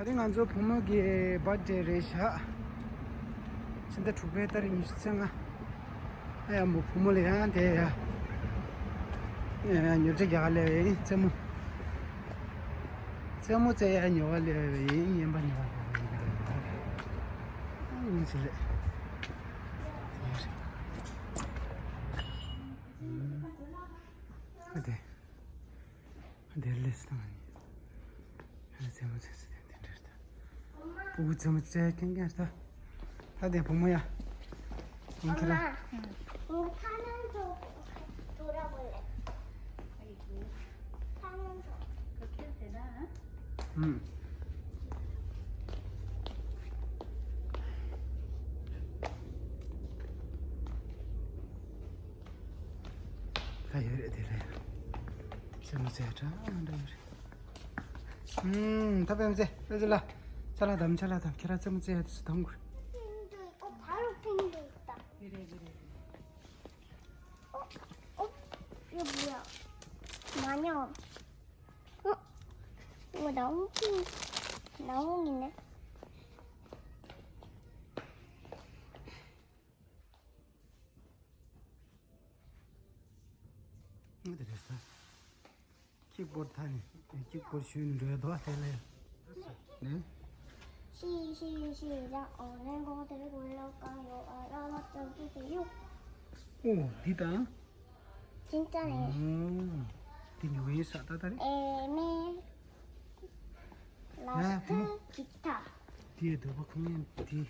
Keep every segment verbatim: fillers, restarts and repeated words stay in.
དེ་ང་ཚོ་བུ་མོ་གི་བར་ཐི་ཌེ་རེད་ཤག་ཕྱི་ཟླ་དྲུག་པའི་ཏ་རིག་ཉི་ཤུ་རྩ་ལྔ། ཨ་ཡ་མོ་བུ་མོ་ལ་ཡང་དེ་ཡ། ཨ་ཡ་ཉོ་ཆ་རྒྱག་ལས་ཡིན་རྩེད་མོ། རྩེད་མོ་རྩེ་ཡ་ཉོ་བ་ལས་ཡིན། རྔན་པ་ཉོ་བ་ལས་ཡིན། ཨ་ཡིན་ཚེ་རེད། ཨ་དེ། ཨ་དེ་ལས་སྟངས་ཡིན། ཨ་རྩེད་མོ་རྩེ་ས་དེ་འདི་འདྲ་ད། ཕྲུ་གུ་རྩེད་མོ་རྩེ་མཁན་མཁན་ད། ད་དེ་བུ་མོ་ཡ། ཡིན་ཁྱེད་རང་། ཨ་མ། ཁ་ནང་དུ་དུ་ར་བོ་ལེ། ཁ་ནང་དུ། ཁ་ཁྱེར་དེ་ན། ཨུམ། ཁ་ཡོད་རེད་དེ་ལ་ཡ། རྩེད་མོ་རྩེ་ཡ་འདྲ་འདྲ་ཡོད་རེད། ཨུམ། ད་པད་མ་རྩེ། པད་མ་རྩེ་ལ། ཅ་ལག་དམ་ཅ་ལག་དམ། ཁྱེད་རང་རྩེད་མོ་རྩེ་ཡ་དེ་ཚོ་དམ་དགོས། ཕིང་དུ་ཡོད། ཨོ་ཕ་རུ་ཕིང་དུ་ཡོད་ད། རེད་རེད་རེད། ཨོ། ཨོ། ཡོད་བུ་ཡ། མ་ཉོ། ཨོ། ཨོ་ད་ཨོ་ཕིང་། ན་ཨོ་ངི་ནས། ཨ་དེ་རེད་ས། ཁྱི་སྒོར་ཐ་ནི། ཁྱི་སྒོར་ཞུས་ནས་འགྲོ་ཡ་དོ་དེ་ལས། ནི། ཤི་ཤི་ཤི་ཡ་ཨོ་ནེ་གོ་དེ་གོ་ལོ་ཀ་ཡོ་ཨ་ལ་ལ་ཙོ་ཙོ་ཙོ་ཡོ། ཨོ་འདི་དང་། ཅིན་ཙ་ནེ། ཨོ། འདི་ཉོ་ཡི་ས་ད་ད་རེད། ཨེ་མེ། ལ་ཡ་ཐུ་བུ་མོ། ཀི་ཐ། དེའི་འདོད་པ་ཁོང་ཡང་དེ།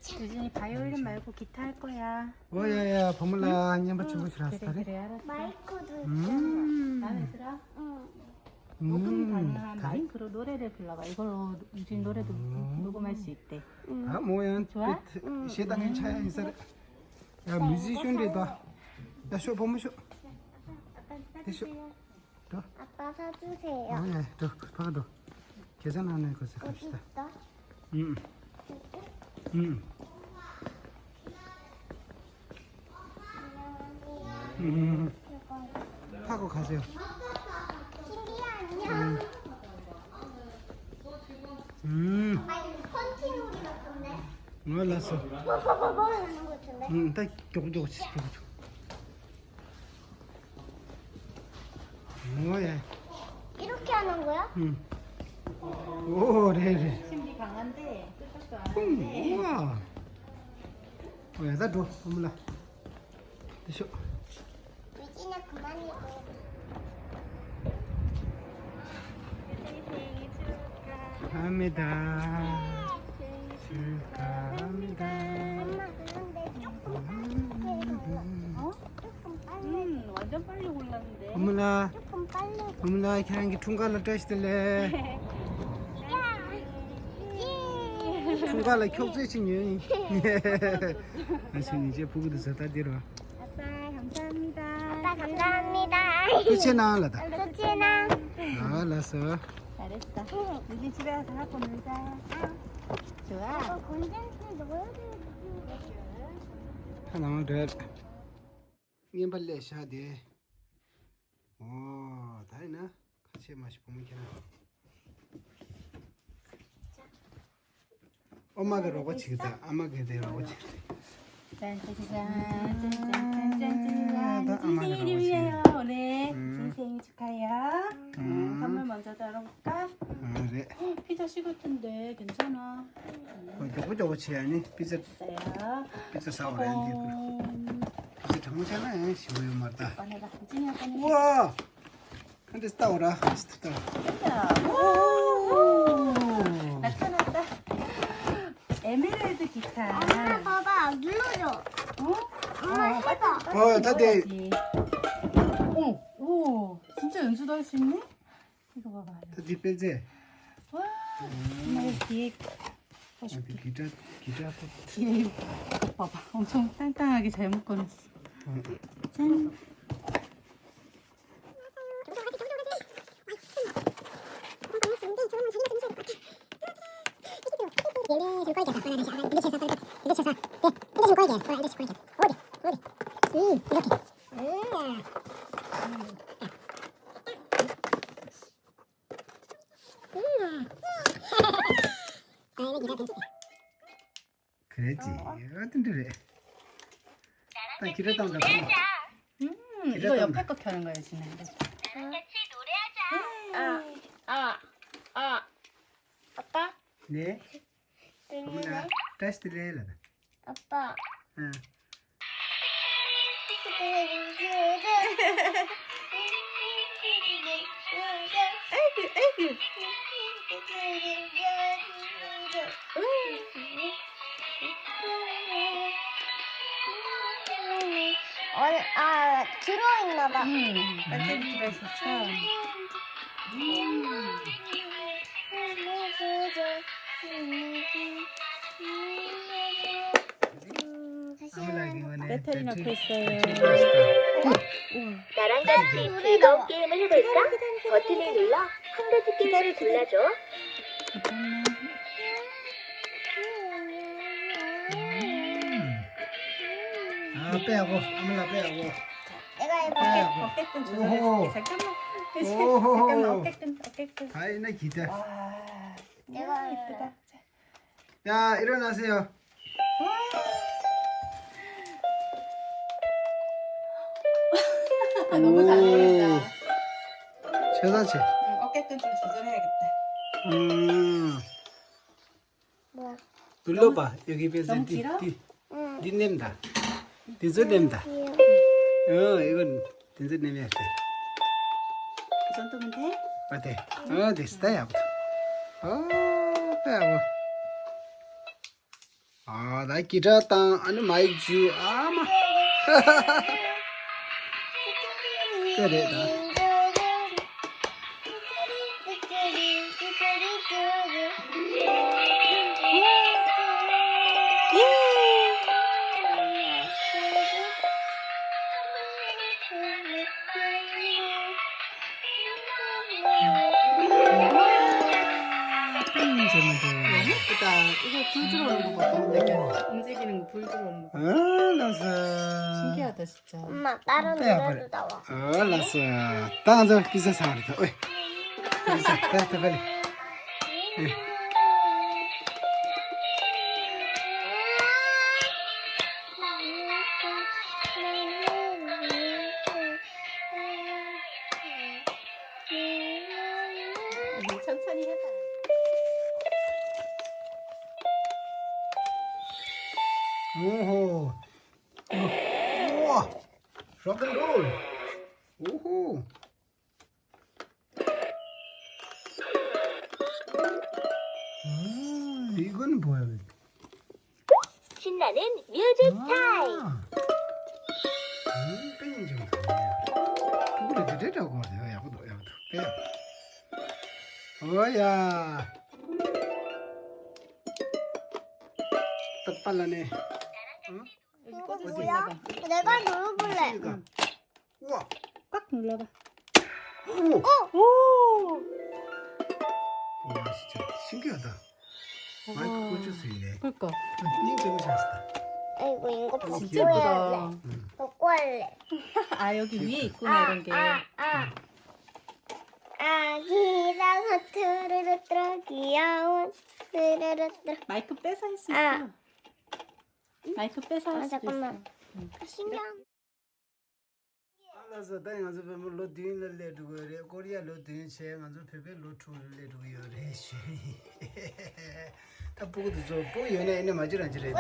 最近爬幼儿园买过吉他거야. ཨོ་ཡ་ཡ། བུ་མོ་ལ་རྔན་པ་ཆེན་པོ་ཞིག་རག་སོང་ད་རེད། マイクです。 ཨུམ། 何ですか? ཨུམ། 僕に買うならマイクのどれでくればいい? このうちにどれで、どこまで知って。 ད་མོ་ཡང་ཤེས་ད་ངས་ཆ་ཡ་ཡིན་ས་རེད། ཡ་མི་ཟི་ཤོན་རེད་ད། ཡ་ཤོག་བུ་མོ་ཤོག་དེ་ཤོག་འགྲོ། 아빠 사주세요. ཨ་ཡ་འགྲོ་ཕ་ག་འགྲོ། ཁེ་ས་ན་ནས་གོ་ས་ག་ཤི་ད། 어딨어? ཨུམ། ཨུམ། ཨུམ། ཧ་གོ་ཁ་ཟེར། ཤིང་རྟ་ཡ་ཉ། ཨུམ། ཨུམ། ངོ་ལ་སོ། 뭐, 뭐, 뭐, 뭐 하는 거 같은데? ཨུམ། ད་མགྱོགས་མགྱོགས་ཤིག་མགྱོགས་མགྱོགས། ངོ་ཡ། 이렇게 하는 거야? 응. 오, 그래, 그래. 심리 강한데, 뜻밖도 안 응, 하는데. 우와. 어, 야, 나 줘. 어머나. 됐어. 유진아, 그만 읽어. 유진이 생일 축하합니다. 축하합니다. 엄마, 그런데 조금 빨리 읽어요. 어? 조금 빨리. 음, 완전 빨리 골랐는데. 어머나. 조금 빨리. 어머나, ཁྱེད་རང་གི་འཁྲུངས་སྐར་ལ་བཀྲ་ཤིས་བདེ་ལེགས། ཡ། ཡེ། འཁྲུངས་སྐར་ལ་ཁྱོག་ཙེ་ཞིག་ཉོས་ཡིན། ཨ་ཞིག་ཉིན་བྱེད་ཕུ་གུ་དུ་ཟ་ད་འདིར་བ། 아빠, 감사합니다. 아빠, 감사합니다. ཐུགས་རྗེ་གནང་ལ་ད། ཐུགས་རྗེ་གནང་། ཨ་ལ་སོ། 잘했어. 이제 집에 가서 갖고 놀자. 좋아. 이거 건전지 넣어야 되는데. ཁ་ནང་འདྲ། རྔན་པ་ལས་བཞག་དེ། ཨོ། ད་ཡིན་ན་ཁ་ཆེ་མ་ཞིག་བུ་མོ་ཁྱེད་རང་། ཨོ་མ་གི་རོགས་པ་བྱེད་ཀྱི་ད། ཨ་མ་གི་དེ་རོགས་པ་བྱེད་ཀྱི། 짠, 짠, ད་ཨ་མ་གི་རོགས་པ་བྱེད་ཀྱི། 네, 음. 선물 먼저 열어볼까? ཨ་རེད། 어, 피자 식었던데 괜찮아. ཨོ་མགྱོགས་པོ་མགྱོགས་པོ་བྱེད་ཡ་ནི། ཕི་ཛ། 있어요. ཕི་ཛ་ཟ་བ་རེད་འདི། ཕི་ཛ་གྲང་མོ་ཆགས་ན་ཡང་ཞིམ་པོ་ཡོད་མ་རེད་ད། 꺼내봐. 유진이야, 꺼내. 우와! 근데 스타워라. 스타워. 오! 나타났다. 에메랄드 기타. 엄마, 봐봐. 눌러줘. 어? 어, 해봐. 어, 다 돼. 오, 오, 진짜 연주도 할 수 있네? 이거 봐봐. 다 돼, 와, 엄마, 여기 뒤에. 아, 그 기타, 기타. 뒤에. 봐봐. 엄청 딴딴하게 잘 묶어놨어. 어. 짠. ཁྱེད་ཀྱིས་ཨ་དེ་འདྲ་རེད། ད་ཁྱེད་རང་བཏང་ད་ཁོང་། ཁྱེད་རང་བཏང་ད། ཨ་ཨ་ཨ། ཨ་ནེ། ཁོ་མོ་ན་བཀྲ་ཤིས་བདེ་ལེགས་ལ་ད། ཨ་པ། ཨ། ཨ། ཨ། ཁྱེད་རང་ཡིན་ན་ད། ཨུམ། ད་ཁྱེད་ཀྱི་རེད་ཟེར་ས། ཨུམ། 배터리는 없고 있어요. 나랑 같이 즐거운 게임을 해볼까? 버튼을 눌러 한 가지 게임을 골라줘. 아, 빼하고, 아무나 빼하고. 내가 해볼게. 어쨌든 저는 오호. 잠깐만. 오호. 잠깐만, 어쨌든, 어쨌든. 다이나 기대. 와, 내가 이쁘다. 자, 일어나세요. 아, 너무 잘 어울린다. 오. 최상치. 응, 어깨끈 좀 조절해야겠다. 음. 뭐야? 눌러봐. 여기 면서 너무 뒤, 길어? 뒤, 응. 뒤 nem다. 뒤에 nem다. 응. 어, 이건 དེ་ཚོ་ནས་མེད་ཟེར། བཟོ་འདུག་མི་འདུག་ཨ་དེ། ཨ་དེ་སྟ་ཡག་པོ། ཨ་སྟ་ཡག་པོ། ཨ་ད་གི་ཏྲ་དང་ཨ་ནི་མའིག་ཇུ་ཨ་མ། དེ་རེད་ད། 아, 예쁘다. 이거 불 들어오는 거 봐. 움직이는 거 불 들어오는 거. 아, 알았어. 신기하다, 진짜. 엄마, 다른 노래도 나와. 어, 알았어. 다른 저 기사 사왔다. 어이. 기사, 다, 다, 빨리. 예. 천천히 해봐. 오호. 우와. 락앤롤. 오호. 음, 이건 뭐야? 신나는 뮤직 타임. 아. 음, pen 좀. 그거를 이제 내려고 하세요. 야, 그도, 야, 그도. 그래요. 어야. 딱 발라내. 응? 이거 뭐야? 내가 눌러볼래. 그러니까. 우와. 꽉 눌러봐. 오. 오! 와, 진짜 신기하다. 마이크 와. 꽂을 수 있네. 그러니까. 님 되고 싶었다. 아이고, 이거 어, 진짜 예쁘다. 응. 바꿔야 돼. 아, 여기 위에 있구나, 아, 이런 게. 아, 아. 아기다가 뚜루루뚜, 귀여운 뚜루루뚜. 마이크 빼서 할 수 있어. 아. 마이크 빼서 할 아, 수도 잠깐만. 있어. 응. 아, 신기한. ཨ་ལ་ས། ད་ང་ཚོ་བོད་མི་ལོ་བདུན་ལ་སླེབས་འགྲོ་གི་རེད། ཀོ་རི་ཡ་ལོ་བདུན་བྱས། ང་ཚོ་བོད་པའི་ལོ་དྲུག་ལ་སླེབས་འགྲོ་གི་ཡོད་རེད་ཞུ། ད་སྤུ་གུ་དེ་ཚོ་སྤུ་གུ་ཡོད་ན་ཨེ་ནས་མ་བྱེད་རང་བྱེད་རེད་ད།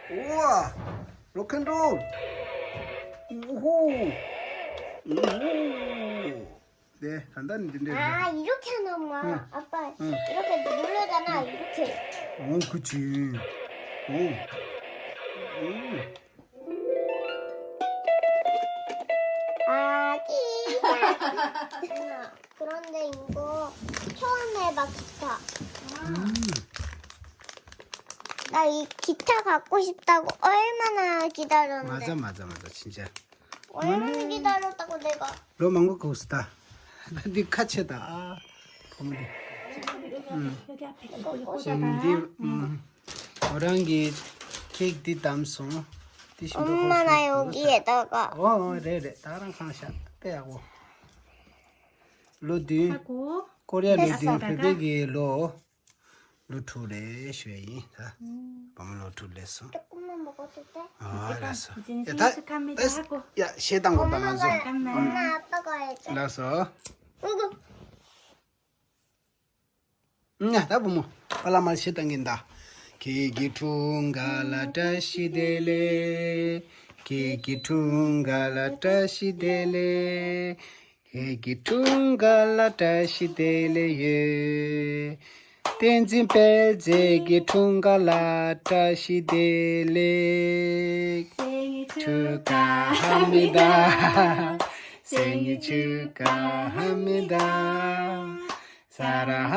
ཨོ་ཝ། རོག་ཁན་རོལ། ཨུ་ཧུ། ཨུ་ཧུ། 네, 간단히 준비해 주세요. 아, 이렇게 하는 거야? 응. 아빠, 응. 이렇게 누르잖아, 이렇게. 어, 그치. 어. 어. 아, 기타. 그런데 이거 처음 해봐, 기타. 음. 나 이 기타 갖고 싶다고 얼마나 기다렸는데. 맞아, 맞아, 맞아, 진짜. 얼마나 기다렸다고 내가. ལོ་མང་པོ་འགོར་སོང་ད། འདི་ཁ་ཕྱེ་ད། ཨ། བུ་མོ་འདི། ཨུམ། འདི། ཨུམ། ཁོ་རང་གིས་ཁེག་འདི་བདམས་སོང་། འདི་ཞིམ་པོ་ཁོ་རང་ཞིམ་པོ་ཟ། ཨོ་ཨོ་རེད་རེད། ད་རང་ཁང་ཤག་དཔེ་ཡག་པོ། ལོ་བདུན། ཀོ་རི་ཡ་ལོ་བདུན། བོད་པའི་གི་ལོ། ལོ་དྲུག་རེད་ཞུ་ཡ་ཡིན་ད། བུ་མོ་ལོ་དྲུག་སླེབས་སོང་། ཨ་ལགས་སོ། ཡ་ད་ད་ཡ་ཞེ་སྡང་གོ་ད་ང་ཚོ། ལགས་སོ། ཡ་ད་བུ་མོ། པཱ་ལགས་མར་ཞེ་སྡང་གིན་ད། ཁྱེད་ཀྱི་འཁྲུངས་སྐར་ལ་བཀྲ་ཤིས་བདེ་ལེགས། ཁྱེད་ཀྱི་འཁྲུངས་སྐར་ལ་བཀྲ་ཤིས་བདེ་ལེགས། ཁྱེད་ཀྱི་འཁྲུངས་སྐར་ལ་བཀྲ་ཤིས་བདེ་ལེགས་ཡོད། བསྟན་འཛིན་དཔལ་མཛད་ཀྱི་འཁྲུངས་སྐར་ལ་བཀྲ་ཤིས་བདེ་ལེགས། སེང་གེ་ཆུ་ཀ་ཧ་མི་ད། སེང་གེ་ཆུ་ཀ་ཧ་མི་ད། ས་ར་ཧ་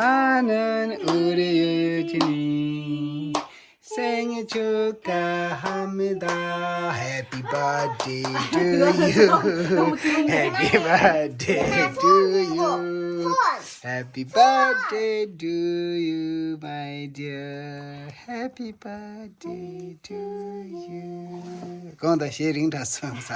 ནན་ཨུ་རི་ཡུ་ཅི་ནི། སེང་གེ་ཆུ་ཀ་ཧ་མི་ད། Happy birthday to you. Happy birthday to you. Happy birthday to you, my dear. Happy birthday to you. གང་ད་ཞེ་རིང་དྲགས་སོང་ས།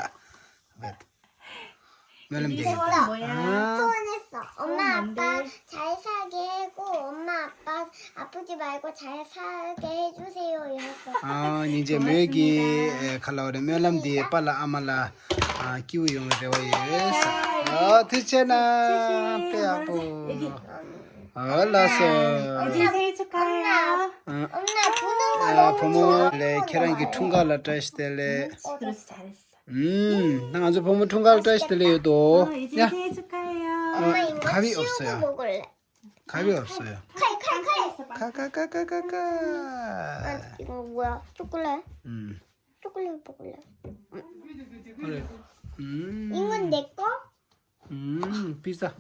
སྨོན་ལམ་རྒྱག་གི་འདུག་ཨ། 소원했어. 엄마 아빠 잘 살게 해고 엄마 아빠 아프지 말고 잘 살게 해주세요. 이랬어. ཨ་སྙིང་རྗེ། མོས་ཀྱིས་ཨེ་ཁ་ལོ་རེ་སྨོན་ལམ་འདི་པཱ་ལགས་ཨ་མ་ལགས་ཨ་སྐྱིད་པོ་ཡོང་བའི་རེ་བ་ཡོད་ཟེར། ཨ་ཐུགས་རྗེ་ཆེ་གནང་། དཔེ་ཡག་པོ། ཨ་ལགས་སོ། ཡུ་ཅིན་생일 축하해요. ཨ་ཨ་བུ་མོ་ལགས་ཁྱེད་རང་གི་འཁྲུངས་སྐར་ལ་བཀྲ་ཤིས་བདེ་ལེགས། 그렇지, 잘했어. ཨུམ། ད་ང་ཚོ་བུ་མོ་འཁྲུངས་སྐར་བཀྲ་ཤིས་བདེ་ལེགས་ཡོད་དོ། ཨོ་ཡུ་ཅིན། ཡ། 생일 축하해요. 아, 이거 가위 없어요. 먹을래. 가위 없어요. 칼, 칼, 칼. 가, 가, 가, 가, 가, 가. 아, 이거 뭐야? 초콜릿? 음. 초콜릿 먹을래. 그래. 음. 이건 내 거? 음, 비싸.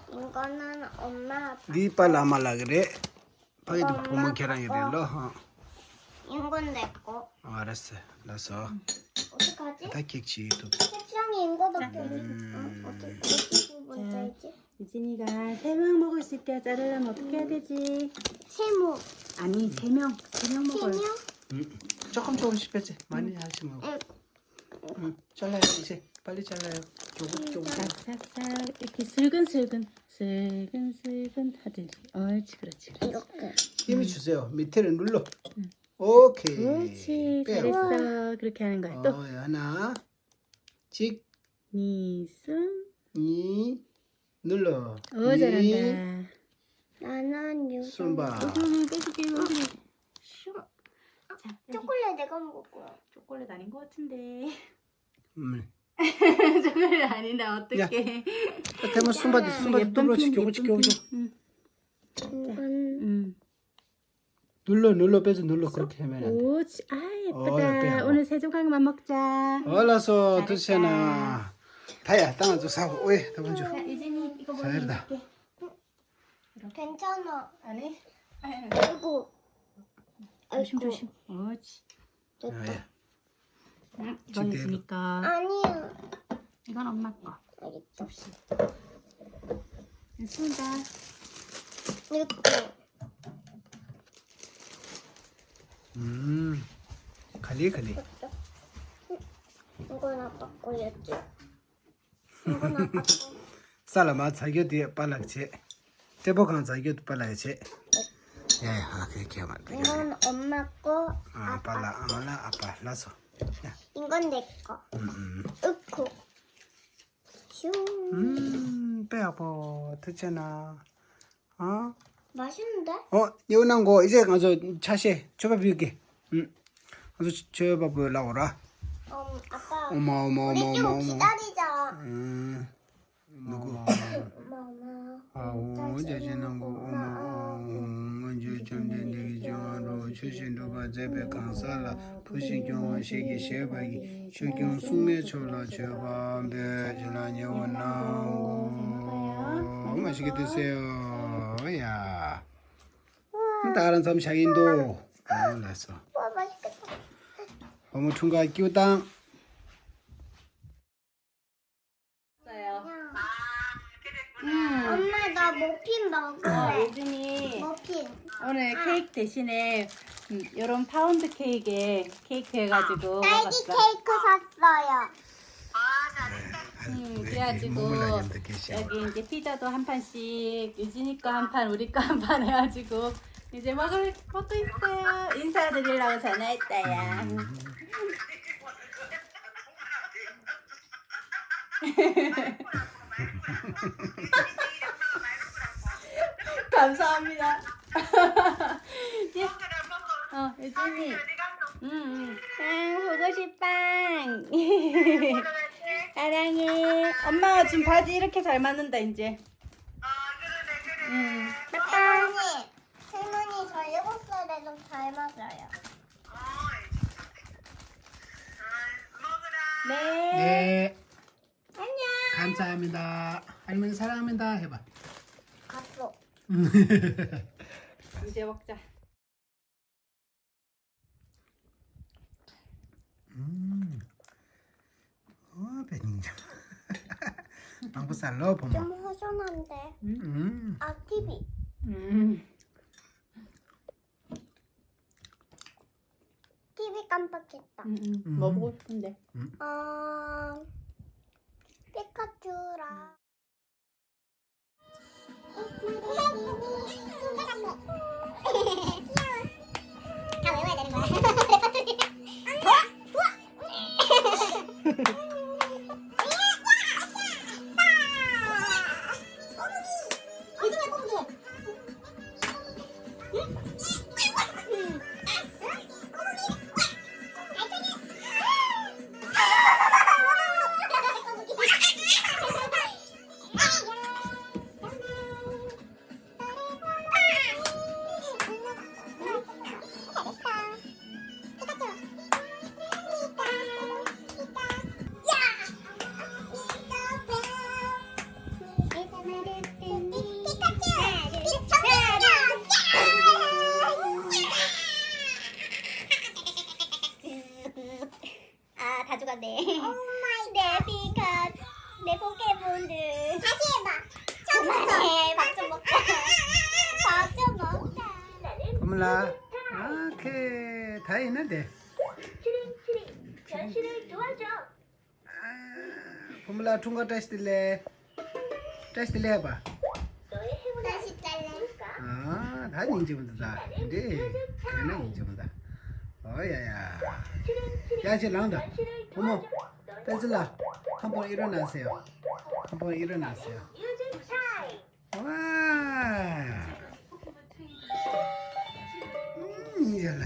이거는 엄마 아빠. 네 빨라 말라 그래. ཕ་གི་དེ་བུ་མོ་ཁྱེད་རང་གི་རེད་ལོ། ཧ། ཡིན་གོ་འདེགས་གོ། ཨ་རེད་ཟེར་ལ་སོ། ཨོ་ཏི་ག་ཅི། ད་ཁེག་ཅིག་ཡོད་འདུག་ཁེག་ཅང་ཡིན་གོ་འདུག་ཨུམ། ཨོ་ཏི་ཨོ་ཏི་ཀུ་པོ་ད་ཅི། 유진이가 세 명 먹을 수 있게 자르려면 어떻게 해야 되지? 세모. 아니, 세 명. 세 명 먹어요. 세명? 음, 조금 조금씩 뺐지. 많이 하지 말고. 응. 음, 잘라요 이제. 빨리 잘라요. 조금 조금. 싹싹 이렇게 슬근슬근, 슬근슬근 하든지. 옳지, 그렇지, 그렇지. 이렇게. 힘을 주세요. 밑에를 눌러. 응. 오케이. 옳지, 빼요. 잘했어. 그렇게 하는 거야. 또. 어, 하나. 직. 니, ܣ. 니. 눌러. 어, 니. 잘한다. 나는 요. ܣܘܡܒ. 음, 음, 음, ܩܐ ܫܘܩܐ ܝܘ. ܫܘ. 자, 여기. 초콜릿 내가 먹을 거야. 초콜릿 아닌 것 같은데. 음. 초콜릿 아닌데 어떡해. 야. 아, 대만 ܣܘܡܒ ܕ, ܣܘܡܒ ܕ. 예쁜 ܦ, 예쁜 ܦ. 응. 응. 눌러, 눌러, ܦܐ ܙܐ 눌러. 그렇게 하면 안 돼. 오, 아, 예쁘다. 어, 예쁘다. 오늘 세 조각만 먹자. 어, 알았어. 잘했다. ܬܘܬ ܫܐ ܢܐ. ܕܝܐ ܬܘܬ ܫܐ ܢܐ. ܕܝܐ ܬܘܬ ܫܐ ܢܐ. ܬܘܬ ܫܐ ܢܐ. ܬܘܬ ܫܐ ܢܐ. ܐܘܐ، ܬܘܬ ܫܐ ܢܐ. ܙܐ، ܝܘ ܙܐ ܢܝ، 이거 ܙܐ ܡܪ ܝܪ ܕܐ. ܝܘ ܟܐ ܟܐ. ܟܐ. ܐܢܝ. ܐܝ ܟܐ. ܥܘܫܡ، ܥܘܫܡ. ܐܘ ܟܐ. ܕܐ. ܐܝܐ. ܐܗ، 이건 ܝܘ ܙܐ ܢܝ ܩܐ. ܐܢܝ. 이건 엄마 거. ܐܝ ܟܐ. 접시. ܣܘܡܒ ܕ. ܝܘ ܟܐ. ܐܡ. ܟܠܝ، ܟܠܝ. ܐܘ ܟܐ ܢܐ ܦܩܘ ܝܘ ܟܐ. ས་ལ་མ་ཚ་གྱོ་དེ་པ་ལགས་ཆེ། ཏྲེ་པོ་ཁང་ཚ་གྱོ་དེ་པ་ལགས་ཆེ། ཡ་ཡ་ཧ་ཁེ་ཁེ་མ་དེ་ཁེ། ཨ་པ་ལ་ཨ་མ་ལ་ཨ་པ་ལ་སོ། ཡ། ཨུ་ཁུ། ཤུ། ཨུམ། དཔེ་ཡག་པོ་ཐུགས་རྗེ་གནང་། ཨ། ཨོ། ཉེ་བོ་གནང་གོ། ཨི་ཅེ་ང་ཚོ་ཆ་ཤས་མཆོད་པ་ཕུལ་གི། ཨུམ། ང་ཚོ་མཆོད་པ་ཕུལ་ལ་འོ་ར། ཨོ་མ་ཨོ་མ་ཨོ་མ་ཨོ་མ། ཨུམ། ནུ་གུ། ཨ་འོ་བརྒྱ་བྱིན་ནང་གོ། ཨོ་མ་ཨོ་མ་ཨོ་མ། ཆོས་ཀྱི་འགྲོ་བ་མཛད་པའི་གང་ཟག་ལ། འཕོ་ཞིང་སྐྱོང་བ་ཞིག་གིས་ཞེས་པ་ཡི། ཆོས་སྐྱོང་སྲུང་མའི་ཕྱོགས་ལ་མཆོད་པ་འབུལ། ཞེས་ལ་ཉེ་བོ་གནང་གོ། མ་ཞིག་གི་དུས་སུ་ཡ། ད་རང་མཚམས་བཞག་གིན་འདུག་ཨ་ལ་སོ། བུ་མོ་འཁྲུངས་སྐར་སྐྱིད་པོ་བཏང་། 음. 엄마, 나 머핀 어, 먹을래. 유진이. 머핀. 오늘 아. 케이크 대신에 음, 요런 파운드 케이크에 케이크 해가지고 아, 딸기 먹었어. 케이크 샀어요. 음, 그래가지고 여기 이제 피자도 한 판씩, 유진이 거 한 판, 우리 거 한 판 해가지고 이제 먹을, 먹고 있어요. 인사드리려고 전화했어요. 음. 감사합니다. 예. 어, 유진이. 응, 응. 아, 보고 싶어. 사랑해. 엄마가 준 바지 이렇게 잘 맞는다, 이제. 응. 빠빠. 할머니, 할머니, 저 일곱 살에 좀 닮았어요. 네. 네. 안녕. 감사합니다. 할머니 사랑합니다 해봐. 갔어. 이제 먹자. 음. 어, 배ninja. 방구 살로 보면. 좀 허전한데. 음. 아, TV. 음. TV 깜빡했다. 음, 음. 뭐 보고 싶은데? 음. 어, 피카츄랑. 다 외워야 되는 거야. 레파토리. 아, 다 죽었네. 내 피카츄, 내 포켓몬들. 다시 해봐. 처음부터. 그만해, 밥 좀 먹자. 밥 좀 먹자. 어머나. 아, 오케이. 다 했는데. 아, ཕུ་མོ་ལ་འཁྲུངས་སྐར་བཀྲ་ཤིས་བདེ་ལེགས། བཀྲ་ཤིས་བདེ་ལེགས་པ། བཀྲ་ཤིས་བདེ་ལེགས། ཨ། ད་སྙིང་རྗེ་མོ་འདུག་ད་དེ་འདྲས་ཡིན་ན་སྙིང་རྗེ་མོ་འདུག་ཨོ་ཡ་ཡ། ཡ་ཅི་ལངས་ད། ཕུ་མོ། པེ་ཙི་ལ། ཁམ་པོ་ཨི་རོ་ན་ཟེར་ཡོ། ཁམ་པོ་ཨི་རོ་ན་ཟེར་ཡོ། ཝ། ཨུམ། ཡ་ལ།